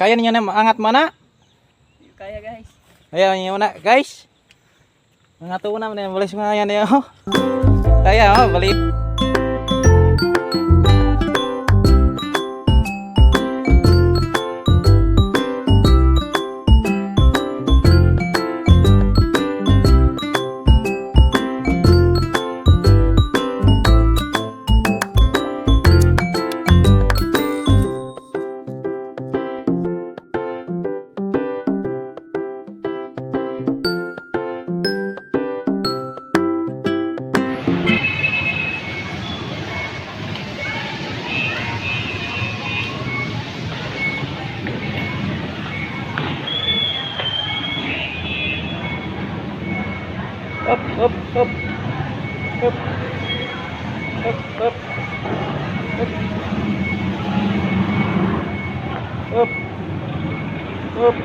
Kaya ninyo na maangat mo na? Kaya, guys. Kaya ninyo na, guys. Mga tuna man yan, balis mga yan eh, oh. Kaya oh, balik. Up, up, up. Up. Up, up. Up. Up. Up.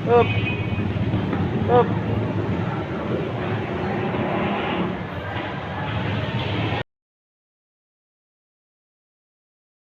Up.